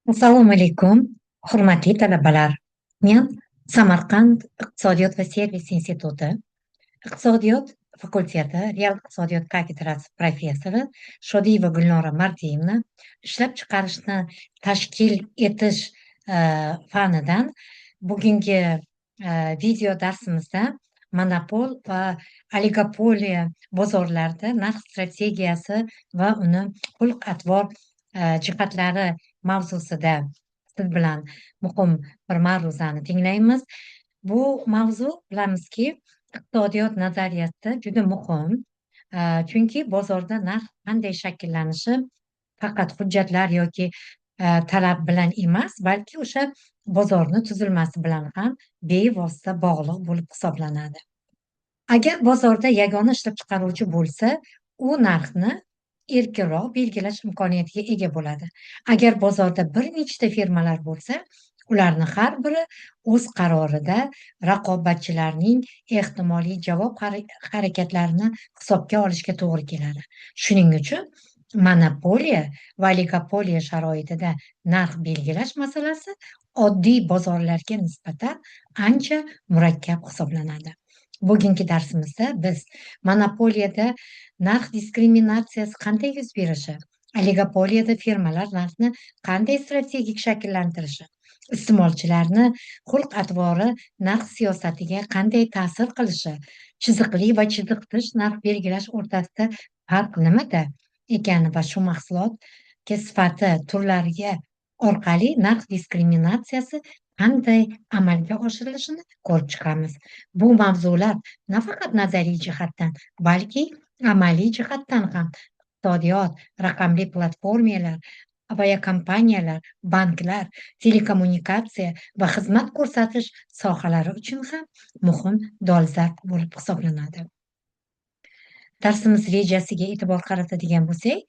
Assalomu alaykum, hurmatli talabalar. Men Samarqand iqtisodiyot va servis instituti iqtisodiyot fakulteti real iqtisodiyot kafedrasi professori Shodiyeva Gulnora Mardiyevna ishlab chiqarishni tashkil etish fanidan bugungi video darsimizda monopol va oligopoliya bozorlarida narx strategiyasi va uni xulq-atvor jihatlari mavzusida siz bilan muhim bir ma'ruzani tinglaymiz. Bu mavzu, bilamizki, iqtisodiyot nazariyasida juda muhim, chunki bozorda narx qanday shakllanishi faqat hujjatlar yoki talab bilan emas, balki o'sha bozorni tuzilmasi bilan ham bevosita bog'liq bo'lib hisoblanadi. Agar bozorda yagona ishlab chiqaruvchi bo'lsa, u narxni erkinroq belgilash imkoniyatiga ega bo'ladi. Agar bozorda bir nechta firmalar bo'lsa, ularni har biri o'z qarorida raqobatchilarning ehtimoliy javob harakatlarini hisobga olishga to'g'ri keladi. Shuning uchun monopoliya va oligopoliya sharoitida narx belgilash masalasi oddiy bozorlarga nisbatan ancha murakkab hisoblanadi. Bugungi darsimizda biz monopoliyada narx diskriminatsiyasi qanday yuz berishi, oligopoliyada firmalar narxni qanday strategik shakllantirishi, iste'molchilarni xulq-atvori narx siyosatiga qanday ta'sir qilishi, chiziqli va chiziqsiz narx belgilash o'rtasida farq nimada ekani va shu mahsulotga sifati turlariga orqali narx diskriminatsiyasi qanday amalga oshirilishini ko'rib chiqamiz. Bu mavzular nafaqat nazariy jihatdan, balki amaliy jihatdan ham iqtisodiyot, raqamli platformalar, aviakompaniyalar, banklar, telekommunikatsiya va xizmat ko'rsatish sohalari uchun ham muhim dolzarb bo'lib hisoblanadi. Darsimiz rejasiga e'tibor qaratadigan bo'lsak,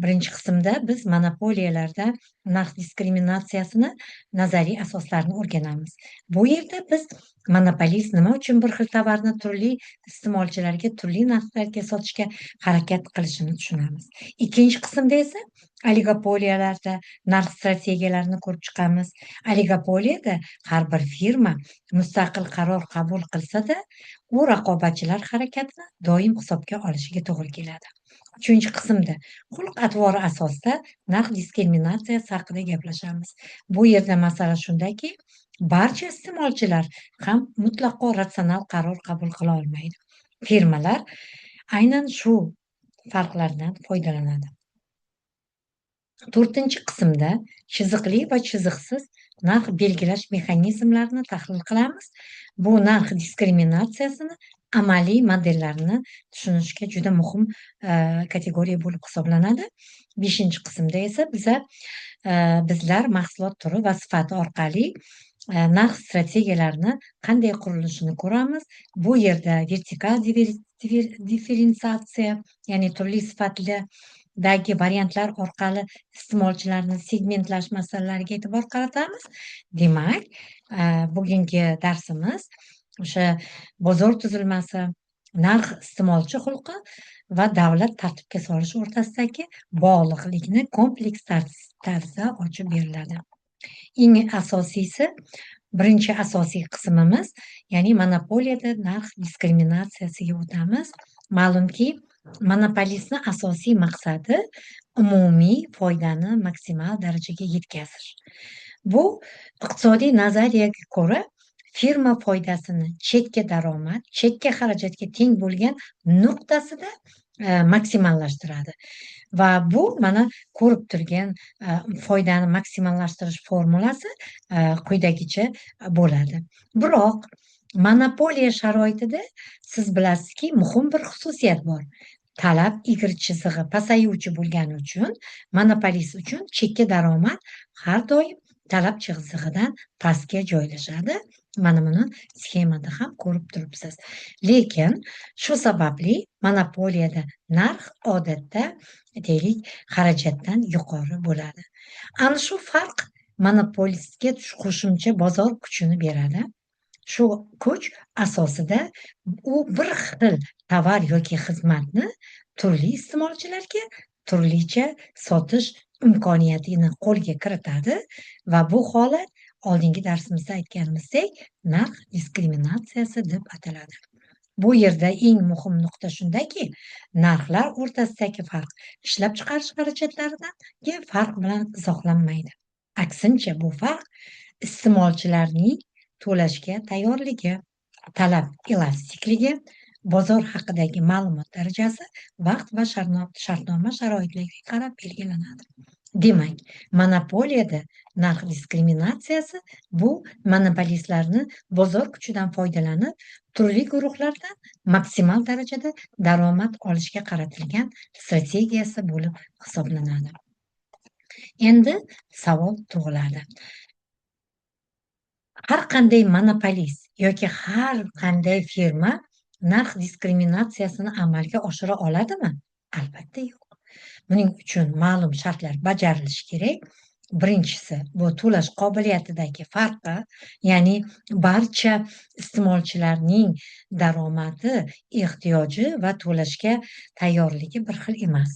birinchi qismda biz monopoliyalarda narx diskriminatsiyasini nazariy asoslarini o'rganamiz. Bu yerda biz monopolist nima uchun bir xil tovarni turli iste'molchilarga turli narxlarga sotishga harakat qilishini tushunamiz. Ikkinchi qismda esa oligopoliyalarda narx strategiyalarini ko'rib chiqamiz. Oligopoliyada har bir firma mustaqil qaror qabul qilsa-da, u raqobatchilar harakatini doim hisobga olishiga to'g'ri keladi. Uchinchi qismda xulq-atvori asosida narx diskriminatsiyasi haqida gaplashamiz. Bu yerda masala shundaki, barcha iste'molchilar ham mutlaqo ratsional qaror qabul qila olmaydi. Firmalar aynan shu farqlardan foydalanadi. To'rtinchi qismda chiziqli va chiziqsiz narx belgilash mexanizmlarini tahlil qilamiz. Bu narx diskriminatsiyasini amaliy modellarini tushunishga juda muhim kategoriya bo'lib hisoblanadi. Beshinchi qismda esa bizlar mahsulot turi va sifati orqali narx strategiyalarini qanday qurilishini ko'ramiz. Bu yerda vertikal differensiatsiya, ya'ni turli sifatlardagi variantlar orqali iste'molchilarni segmentlash masalalariga e'tibor qaratamiz. Demak, bugungi darsimiz o'sha bozor tuzilmasi, narx iste'molchi xulqi va davlat tartibga solish o'rtasidagi bog'liqlikni kompleks tarzda ochib beriladi. Eng asosiysi, birinchi asosiy qismimiz, ya'ni monopoliyada narx diskriminatsiyasiga o'tamiz. Ma'lumki, monopolistning asosiy maqsadi umumiy foydani maksimal darajaga yetkazish. Bu iqtisodiy nazariyaga ko'ra firma foydasini chekka daromad, chekka xarajatga teng bo'lgan nuqtasida maksimallashtiradi. Va bu mana ko'rib turgan foydani maksimallashtirish formulasi quyidagicha bo'ladi. Biroq monopoliya sharoitida siz bilasizki, muhim bir xususiyat bor. Talab Y chizig'i pasayuvchi bo'lgani uchun monopolist uchun chekka daromad har doim talab chizig'idan pastga joylashadi. Mana buni sxemada ham ko'rib turibsiz. Lekin shu sababli monopoliyada narx odatda, deylik, xarajatdan yuqori bo'ladi. Ana shu farq monopolistga qo'shimcha bozor kuchini beradi. Shu kuch asosida u bir xil tovar yoki xizmatni turli iste'molchilarga turlicha sotish imkoniyatini qo'lga kiritadi va bu holat oldingi darsimizda aytganimizdek narx diskriminatsiyasi deb ataladi. Bu yerda eng muhim nuqta shundaki, narxlar o'rtasidagi farq ishlab chiqarish xarajatlaridagi farq bilan izohlanmaydi. Aksincha, bu farq iste'molchilarning to'lashga tayyorligi, talab elastikligi, bozor haqidagi ma'lumot darajasi, vaqt va shartnoma sharoitlariga qarab belgilanadi. Demak, monopoliyada narx diskriminatsiyasi bu monopolistlarni bozor kuchidan foydalanib, turli guruhlardan maksimal darajada daromad olishga qaratilgan strategiyasi bo'lib hisoblanadi. Endi savol tug'iladi. Har qanday monopolist yoki har qanday firma narx diskriminatsiyasini amalga oshira oladimi? Albatta yo'q. Buning uchun ma'lum shartlar bajarilishi kerak. Birinchisi bu to'lash qobiliyatidagi farqi, ya'ni barcha iste'molchilarning daromadi, ehtiyoji va to'lashga tayyorligi bir xil emas.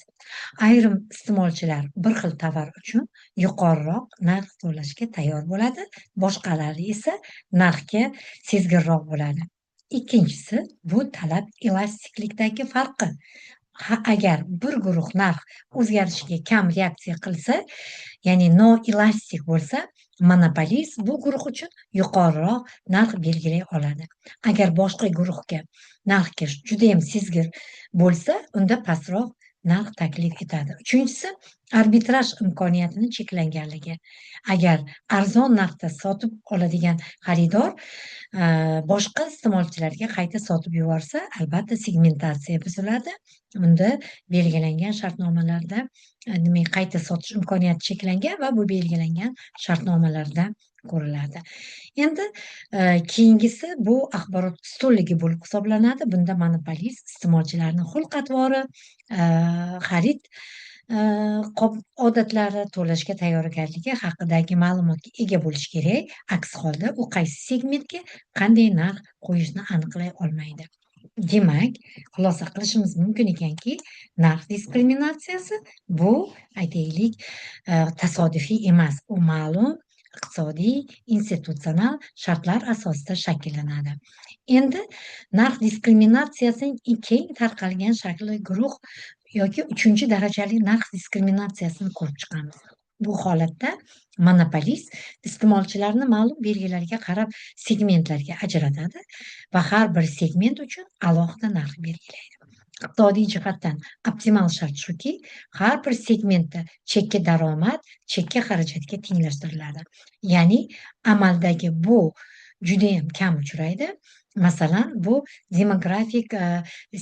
Ayrim iste'molchilar bir xil tovar uchun yuqoriroq narx to'lashga tayyor bo'ladi, boshqalari esa narxga sezgirroq bo'ladi. Ikkinchisi bu talab elastiklikdagi farqi. Agar bir guruh narx o'zgarishiga kam reaksiya qilsa, ya'ni noelastik bo'lsa, monopolist bu guruh uchun yuqoriroq narx belgilay oladi. Agar boshqa guruhga narxga judayam sezgir bo'lsa, unda pastroq narx taklif etadi. Uchinchisi, arbitraj imkoniyatini cheklanganligi. Agar arzon narxda sotib oladigan xaridor boshqa iste'molchilarga qayta sotib yuborsa, albatta segmentatsiya buziladi. Unda belgilangan shartnomalarda demak qayta sotish imkoniyati cheklangan va bu belgilangan shartnomalarda ko'riladi. Endi keyingisi bu axborot ustunligi bo'lib hisoblanadi. Bunda monopolist iste'molchilarning xulq-atvori, xarid odatlari, to'lashga tayyorgarligi haqidagi ma'lumotga ega bo'lishi kerak. Aks holda u qaysi segmentga qanday narx qo'yishni aniqlay olmaydi. Demak, xulosa qilishimiz mumkin ekanki, narx diskriminatsiyasi bu, aytaylik, tasodifiy emas, u ma'lum iqtisodiy, institutsional shartlar asosida shakllanadi. Endi narx diskriminatsiyasining keng tarqalgan shakli guruh yoki uchinchi darajali narx diskriminatsiyasini ko'rib chiqamiz. Bu holatda monopolist iste'molchilarni ma'lum belgilarga qarab segmentlarga ajratadi va har bir segment uchun alohida narx belgilaydi. Iqtisodiy jihatdan optimal shart shuki, har bir segmentda chekka daromad chekka xarajatga tenglashtiriladi. Ya'ni amaldagi bu judayam kam uchraydi. Masalan, bu demografik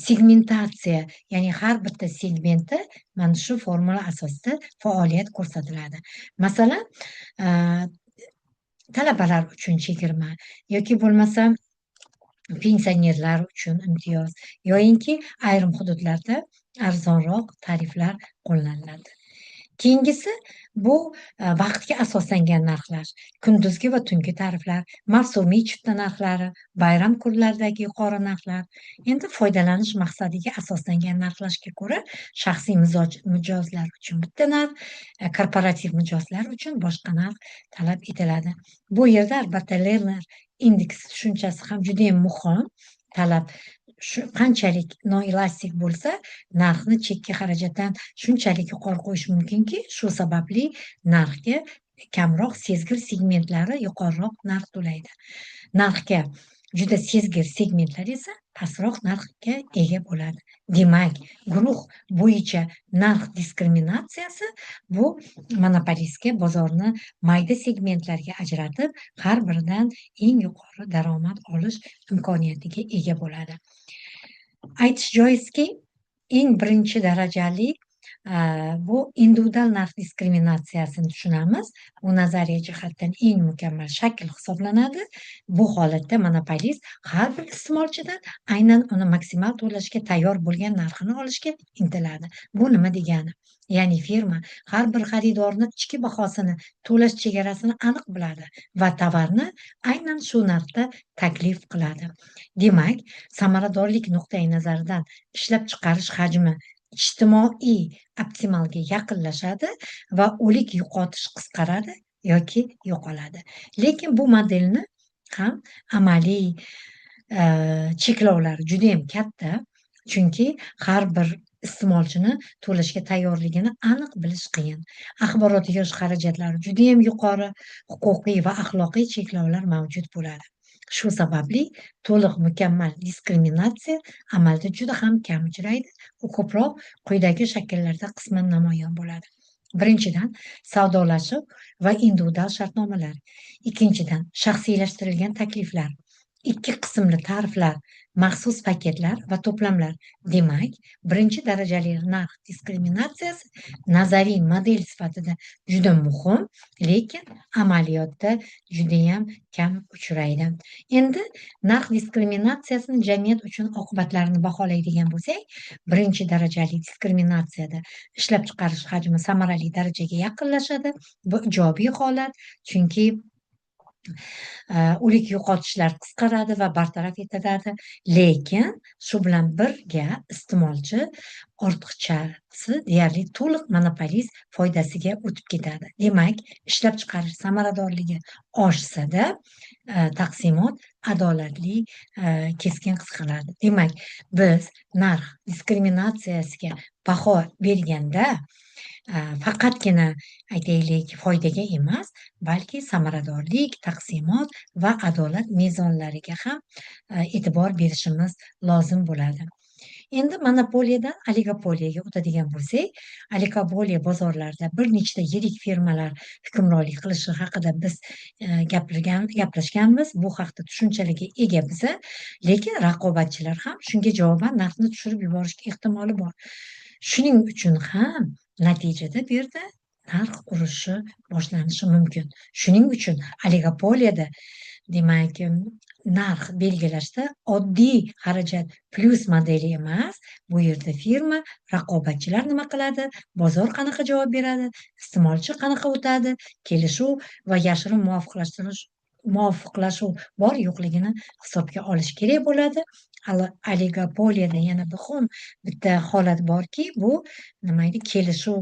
segmentatsiya, ya'ni har bitta segmentda mana shu formula asosida faoliyat ko'rsatiladi. Masalan, talabalar uchun chegirma yoki bo'lmasa pensionerlar uchun imtiyoz yoyinki ayrim hududlarda arzonroq tariflar qo'llaniladi. Keyingisi bu vaqtga asoslangan narxlar, kunduzgi va tungi tariflar, mavsumiy chipta narxlari, bayram kunlaridagi yuqori narxlar. Endi foydalanish maqsadiga asoslangan narxlashga ko'ra shaxsiy mijozlar uchun bitta narx, korporativ mijozlar uchun boshqa narx talab etiladi. Bu yerda albatta Lerner indeksi tushunchasi ham juda ham muhim. Talab shu qanchalik noelastik bo'lsa, narxni chekka xarajatdan shunchalik yuqori qo'yish mumkinki, shu sababli narxga kamroq sezgir segmentlari yuqoriroq narx to'laydi. Narxga juda sezgir segmentlar esa pastroq narxga ega bo'ladi. Demak, guruh bo'yicha narx diskriminatsiyasi bu monopolistga bozorni mayda segmentlarga ajratib, har biridan eng yuqori daromad olish imkoniyatiga ega bo'ladi. Aytish joizki, eng birinchi darajali bu individual narx diskriminatsiyasini tushunamiz. Bu nazariya jihatdan eng mukammal shakl hisoblanadi. Bu holatda monopolist har bir iste'molchidan aynan uni maksimal to'lashga tayyor bo'lgan narxini olishga intiladi. Bu nima degani? Ya'ni firma har bir xaridorni ichki bahosini to'lash chegarasini aniq biladi va tovarni aynan shu narxda taklif qiladi. Demak, samaradorlik nuqtai nazaridan ishlab chiqarish hajmi ijtimoiy optimalga yaqinlashadi va o'lik yo'qotish qisqaradi yoki yo'qoladi. Lekin bu modelni ham amaliy cheklovlari judayam katta, chunki har bir iste'molchini to'lashga tayyorligini aniq bilish qiyin. Axborot yig'ish xarajatlari judayam yuqori, huquqiy va axloqiy cheklovlar mavjud bo'ladi. Shu sababli to'liq mukammal diskriminatsiya amalda juda ham kam uchraydi. U ko'proq quyidagi shakllarda qisman namoyon bo'ladi. Birinchidan, savdolashuv va individual shartnomalar. Ikkinchidan, shaxsiylashtirilgan takliflar. Ikki qismli tariflar, maxsus paketlar va to'plamlar. Demak, birinchi darajali narx diskriminatsiyasi nazariy model sifatida juda muhim, lekin amaliyotda judayam kam uchraydi. Endi narx diskriminatsiyasini jamiyat uchun oqibatlarini baholaydigan bo'lsak, birinchi darajali diskriminatsiyada ishlab chiqarish hajmi samarali darajaga yaqinlashadi. Bu ijobiy holat, chunki o'lik yo'qotishlar qisqaradi va bartaraf etiladi, lekin shu bilan birga iste'molchi ortiqchasi deyarli to'liq monopolist foydasiga o'tib ketadi. Demak, ishlab chiqarish samaradorligi oshsa-da, taqsimot adolatli keskin qisqaradi. Demak, biz narx diskriminatsiyasiga baho berganda faqatgina, aytaylik, foydaga emas, balki samaradorlik, taqsimot va adolat mezonlariga ham e'tibor berishimiz lozim bo'ladi. Endi monopoliyadan oligopoliyaga o'tadigan bo'lsak, oligopoliya bozorlarida bir nechta yirik firmalar hukmronlik qilishi haqida biz gaplashganmiz. Bu haqda tushunchalarga ega biza, lekin raqobatchilar ham shunga javoban narxni tushirib yuborishga ehtimoli bor. Shuning uchun ham natijada bu yerda narx urushi boshlanishi mumkin. Shuning uchun oligopoliyada, demak, narx belgilashda oddiy xarajat plyus modeli emas, bu yerda firma, raqobatchilar nima qiladi, bozor qanaqa javob beradi, iste'molchi qanaqa o'tadi, kelishuv va yashirin muvofiqlashuv bor yo'qligini hisobga olish kerak bo'ladi. Oligopoliyada yana muhim bitta holat borki, bu nima edi, kelishuv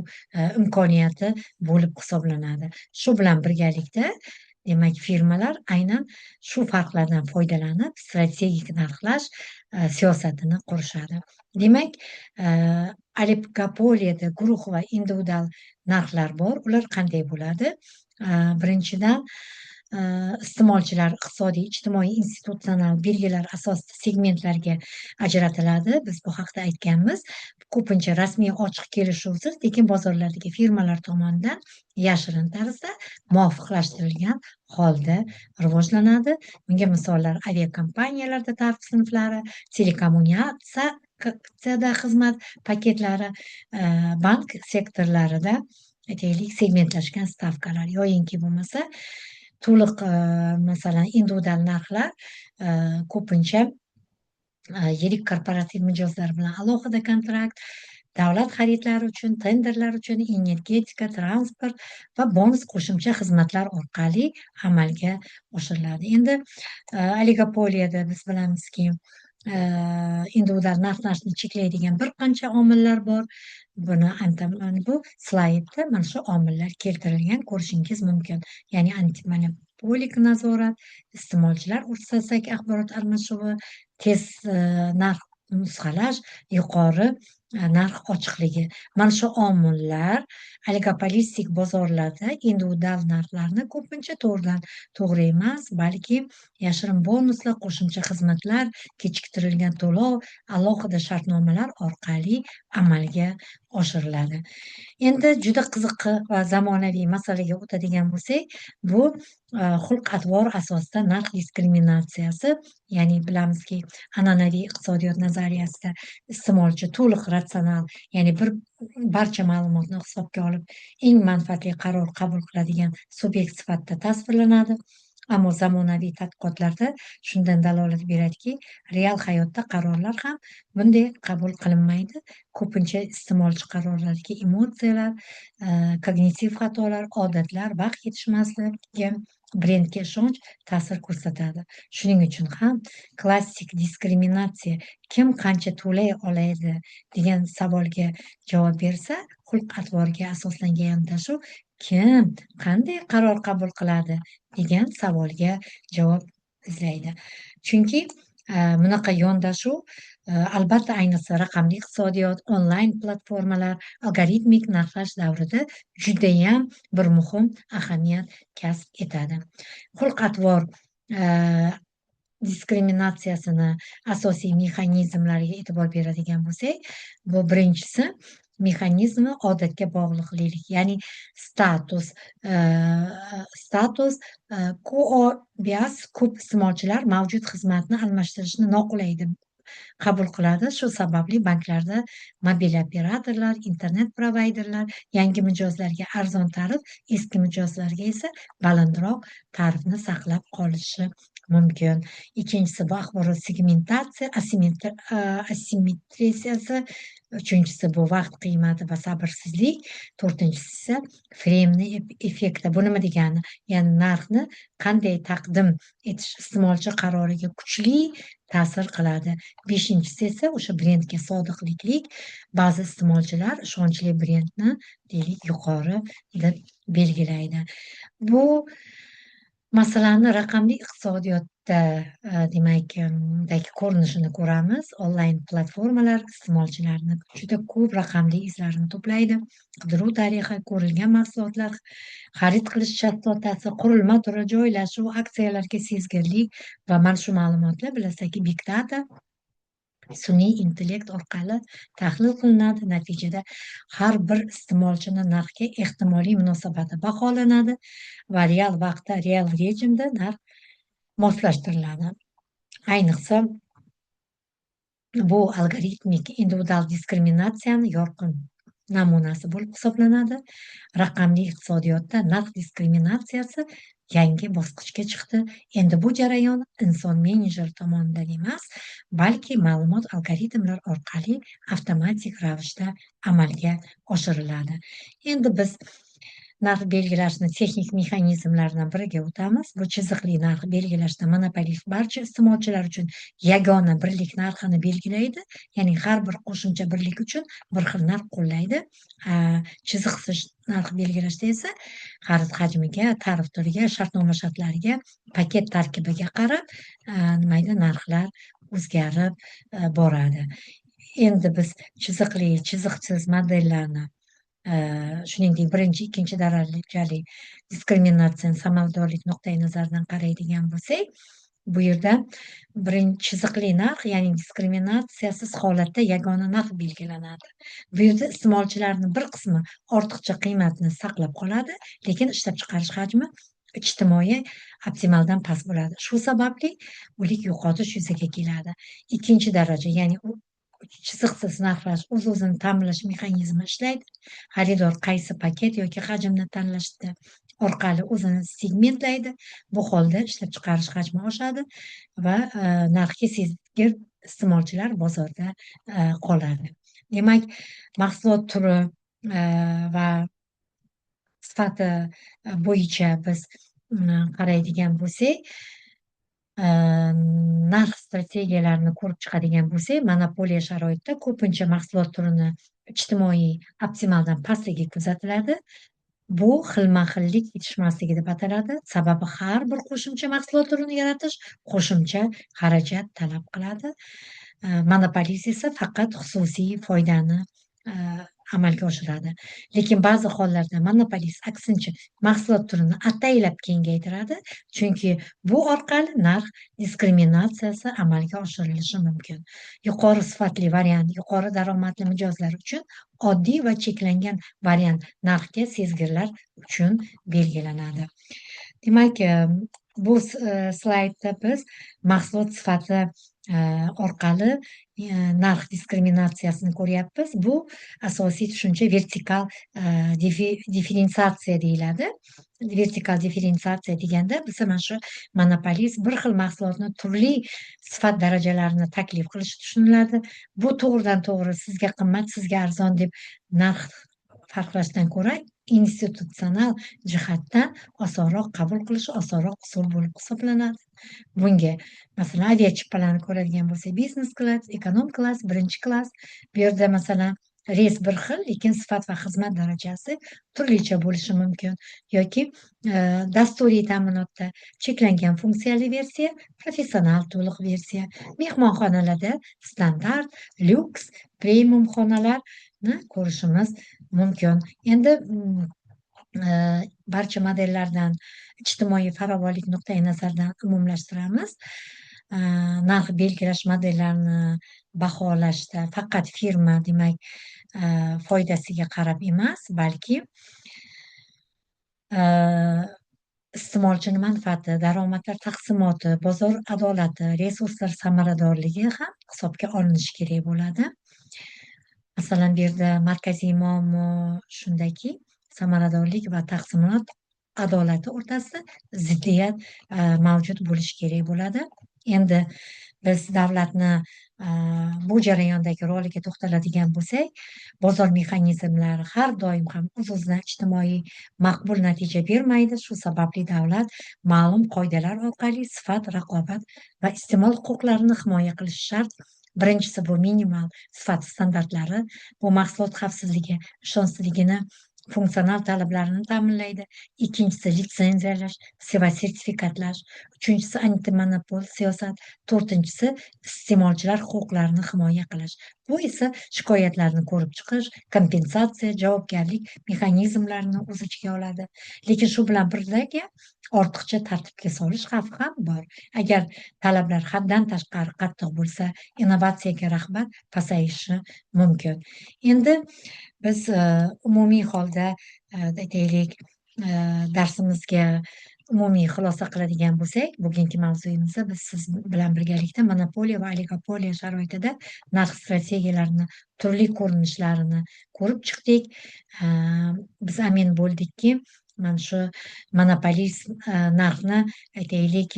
imkoniyati bo'lib hisoblanadi. Shu bilan birgalikda, demak, firmalar aynan shu farqlardan foydalanib strategik narxlash siyosatini qurishadi. Demak, oligopoliyada guruh va individual narxlar bor. Ular qanday bo'ladi? Birinchidan, iste'molchilar iqtisodiy, ijtimoiy, institutsional belgilar asosida segmentlarga ajratiladi. Biz bu haqda aytganmiz. Ko'pincha rasmiy ochiq kelishuvsiz, lekin bozorlardagi firmalar tomonidan yashirin tarzda muvofiqlashtirilgan holda rivojlanadi. Bunga misollar aviakompaniyalarda tarif sinflari, telekommunikatsiyada xizmat paketlari, bank sektorlarida, aytaylik, segmentlashgan stavkalar yoyinki bo'lmasa to'liq, masalan, individual narxlar, ko'pincha yirik korporativ mijozlar bilan alohida kontrakt, davlat xaridlari uchun, tenderlar uchun, energetika, transport va bonus qo'shimcha xizmatlar orqali amalga oshiriladi. Endi oligopoliyada biz bilamizki, individual narxlashni cheklaydigan bir qancha omillar bor. Buni bu slaydda mana shu omillar keltirilgan, ko'rishingiz mumkin. Ya'ni antimonopolik nazorat, iste'molchilar o'rtasidagi axborot almashuvi, tez narx nusxalash, yuqori narx ochiqligi. Mana shu omillar oligopolistik bozorlarda individual narxlarni ko'pincha to'g'ridan to'g'ri emas, balki yashirin bonuslar, qo'shimcha xizmatlar, kechiktirilgan to'lov, alohida shartnomalar orqali amalga oshiriladi. Endi juda qiziq va zamonaviy masalaga o'tadigan bo'lsak, bu xulq-atvor asosida narx diskriminatsiyasi. Ya'ni bilamizki, an'anaviy iqtisodiyot nazariyasida iste'molchi to'liq ratsional, ya'ni bir barcha ma'lumotni hisobga olib eng manfaatli qaror qabul qiladigan subyekt sifatida tasvirlanadi. Ammo zamonaviy tadqiqotlarda shundan dalolat beradiki, real hayotda qarorlar ham bunday qabul qilinmaydi. Ko'pincha iste'molchi qarorlariga emotsiyalar, kognitiv xatolar, odatlar, vaqt yetishmasligi, brendga ishonch ta'sir ko'rsatadi. Shuning uchun ham klassik diskriminatsiya kim qancha to'lay oladi degan savolga javob bersa, xulq-atvorga asoslangan yondashuv kim qanday qaror qabul qiladi degan savolga javob izlaydi. Chunki bunaqa yondashuv albatta ayniqsa raqamli iqtisodiyot, onlayn platformalar, algoritmik narxlash davrida judayam bir muhim ahamiyat kasb etadi. Xulq-atvor diskriminatsiyasini asosiy mexanizmlariga e'tibor beradigan bo'lsak, bu birinchisi mexanizmi odatga bog'liqlik, ya'ni status quo bias. Ko'p iste'molchilar mavjud xizmatni almashtirishni noqulay deb qabul qiladi. Shu sababli banklarda, mobil operatorlar, internet provayderlar yangi mijozlarga arzon tarif, eski mijozlarga esa balandroq tarifni saqlab qolishi mumkin. Ikkinchisi bu axborot segmentatsiya asimetriyasi, uchinchisi bu vaqt qiymati va sabrsizlik, to'rtinchisi esa Flemni effekti. Bu nima degani? Ya'ni narxni qanday taqdim etish iste'molchi qaroriga kuchli ta'sir qiladi. Beshinchisi esa o'sha brendga sodiqliklik. Ba'zi iste'molchilar ishonchli brendni, deylik, yuqori deb belgilaydi. Bu masalani raqamli iqtisodiyotda demak dagi ko'rinishini ko'ramiz. Onlayn platformalar iste'molchilarni juda ko'p raqamli izlarini to'playdi: qidiruv tarixi, ko'rilgan mahsulotlar, xarid qilish chastotasi, qurilma turi, joylashuv, aksiyalarga sezgirlik. Va mana shu ma'lumotlar, bilasizlarki, big data, sun'iy intellekt orqali tahlil qilinadi. Natijada har bir iste'molchini narxga ehtimoliy munosabati baholanadi va real vaqtda, real rejimda narx moslashtiriladi. Ayniqsa bu algoritmik individual diskriminatsiyani yorqin namunasi bo'lib hisoblanadi. Raqamli iqtisodiyotda narx diskriminatsiyasi yangi bosqichga chiqdi. Endi bu jarayon inson menejer tomonidan emas, balki ma'lumot algoritmlar orqali avtomatik ravishda amalga oshiriladi. Endi biz narx belgilashni texnik mexanizmlaridan biriga o'tamiz. Bu chiziqli narx belgilashda monopolist barcha iste'molchilar uchun yagona birlik narxini belgilaydi, ya'ni har bir qo'shimcha birlik uchun bir xil narx qo'llaydi. Chiziqsiz narx belgilashda esa xarid hajmiga, tarif turiga, shartnoma shartlariga, paket tarkibiga qarab nima edi, narxlar o'zgarib boradi. Endi biz chiziqli, chiziqsiz modellarni, shuningdek birinchi, ikkinchi darajali diskriminatsiyani samaradorlik nuqtai nazaridan qaraydigan bo'lsak, bu yerda birinchi chiziqli narx, ya'ni diskriminatsiyasiz holatda yagona narx belgilanadi. Bu yerda iste'molchilarni bir qismi ortiqcha qiymatni saqlab qoladi, lekin ishlab chiqarish hajmi ijtimoiy optimaldan past bo'ladi. Shu sababli ulik yo'qotish yuzaga keladi. Ikkinchi daraja, ya'ni chiziqsiz narxlash o'z o'zini ta'minlash mexanizmi ishlaydi. Xaridor qaysi paket yoki hajmni tanlashda orqali o'zini segmentlaydi. Bu holda ishlab chiqarish hajmi oshadi va narxga sezgir iste'molchilar bozorda qoladi. Demak, mahsulot turi va sifati bo'yicha biz qaraydigan bo'lsak, narx strategiyalarini ko'rib chiqadigan bo'lsak, monopoliya sharoitida ko'pincha mahsulot turini ijtimoiy optimaldan pastligi kuzatiladi. Bu xilma xillik yetishmasligi deb ataladi, sababi har bir qo'shimcha mahsulot turini yaratish qo'shimcha xarajat talab qiladi. Monopolist esa faqat xususiy foydani amalga oshiradi. Lekin ba'zi hollarda monopolist aksincha mahsulot turini ataylab kengaytiradi, chunki bu orqali narx diskriminatsiyasi amalga oshirilishi mumkin. Yuqori sifatli variant yuqori daromadli mijozlar uchun, oddiy va cheklangan variant narxga sezgirlar uchun belgilanadi. Demak, bu slaydda biz mahsulot sifati orqali narx diskriminatsiyasini ko'ryapmiz. Bu asosiy tushuncha vertikal differensiatsiya deyiladi. Vertikal differensiatsiya deganda biz mana shu monopolist bir xil mahsulotni turli sifat darajalarini taklif qilishi tushuniladi. Bu to'g'ridan to'g'ri sizga qimmat, sizga arzon deb narx farqlashdan ko'ra institutsional jihatdan osonroq qabul qilish, osonroq usul bo'lib hisoblanadi. Bunga masalan aviachiptalarni ko'radigan bo'lsak, biznes klass, ekonom klass, birinchi klass. Bu yerda masalan reys bir xil, lekin sifat va xizmat darajasi turlicha bo'lishi mumkin. Yoki dasturiy ta'minotda cheklangan funksiyali versiya, professional to'liq versiya. Mehmonxonalarda standart, lyuks, premium xonalarni ko'rishimiz mumkin. Endi barcha modellardan ijtimoiy farovonlik nuqtai nazaridan umumlashtiramiz. Narx belgilash modellarini baholashda faqat firma, demak, foydasiga qarab emas, balki iste'molchini manfaati, daromadlar taqsimoti, bozor adolati, resurslar samaradorligi ham hisobga olinishi kerak bo'ladi. Masalan, bu yerda markaziy muammo shundaki, samaradorlik va taqsimot adolati o'rtasida ziddiyat mavjud bo'lishi kerak bo'ladi. Endi biz davlatni bu jarayondagi roliga to'xtaladigan bo'lsak, bozor mexanizmlari har doim ham o'z-o'zidan ijtimoiy maqbul natija bermaydi. Shu sababli davlat ma'lum qoidalar orqali sifat, raqobat va iste'mol huquqlarini himoya qilishi shart. Birinchisi bu minimal sifat standartlari, bu mahsulot xavfsizligi, ishonchliligini, funksional talablarini ta'minlaydi. Ikkinchisi litsenziyalash va sertifikatlash. Uchinchisi antimonopol siyosat. To'rtinchisi iste'molchilar huquqlarini himoya qilish. Bu esa shikoyatlarni ko'rib chiqish, kompensatsiya, javobgarlik mexanizmlarini o'z ichiga oladi. Lekin shu bilan birga ortiqcha tartibga solish xavfi ham bor. Agar talablar haddan tashqari qattiq bo'lsa, innovatsiyaga rag'bat pasayishi mumkin. Endi biz umumiy holda, aytaylik, darsimizga umumiy xulosa qiladigan bo'lsak, bugungi mavzuyimizda biz siz bilan birgalikda monopoliya va oligopoliya sharoitida narx strategiyalarini turli ko'rinishlarini ko'rib chiqdik. Biz amin bo'ldikki, mana shu monopolist narxni, aytaylik,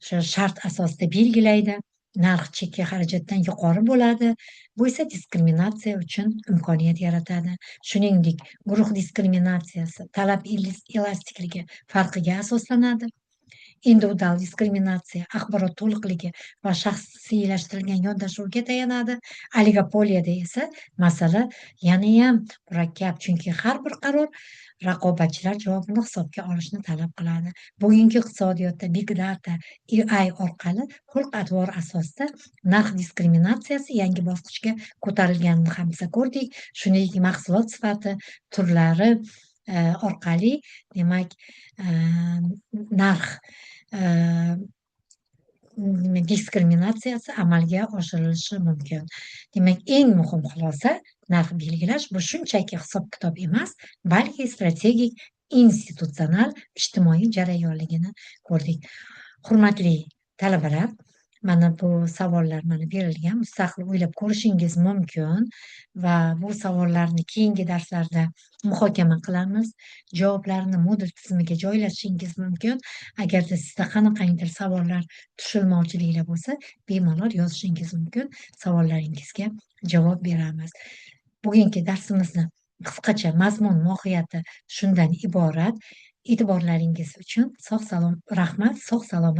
o'sha shart asosida belgilaydi. Narx chekka xarajatdan yuqori bo'ladi. Bu esa diskriminatsiya uchun imkoniyat yaratadi. Shuningdek, guruh diskriminatsiyasi talab elastikligi farqiga asoslanadi. Individual diskriminatsiya axborot to'liqligi va shaxsiylashtirilgan yondashuvga tayanadi. Oligopoliyada esa masala yanayam murakkab, chunki har bir qaror raqobatchilar javobini hisobga olishni talab qiladi. Bugungi iqtisodiyotda big data, AI orqali xulq-atvor asosida narx diskriminatsiyasi yangi bosqichga ko'tarilganini ham biz ko'rdik. Shuningdek, mahsulot sifati turlari orqali, demak, narx diskriminatsiyasi amalga oshirilishi mumkin. Demak, eng muhim xulosa: narx belgilash bu shunchaki hisob-kitob emas, balki strategik, institutsional, ijtimoiy jarayonligini ko'rdik. Hurmatli talabalar, mana bu savollar mana berilgan, mustaqil o'ylab ko'rishingiz mumkin va bu savollarni keyingi darslarda muhokama qilamiz. Javoblarni Moodle tizimiga joylashingiz mumkin. Agarda sizda qanaqangidir savollar, tushunmovchiliklar bo'lsa, bemalol yozishingiz mumkin. Savollaringizga javob beramiz. Bugungi darsimizni qisqacha mazmun mohiyati shundan iborat. E'tiborlaringiz uchun sog' salomat, rahmat, sog' salomat.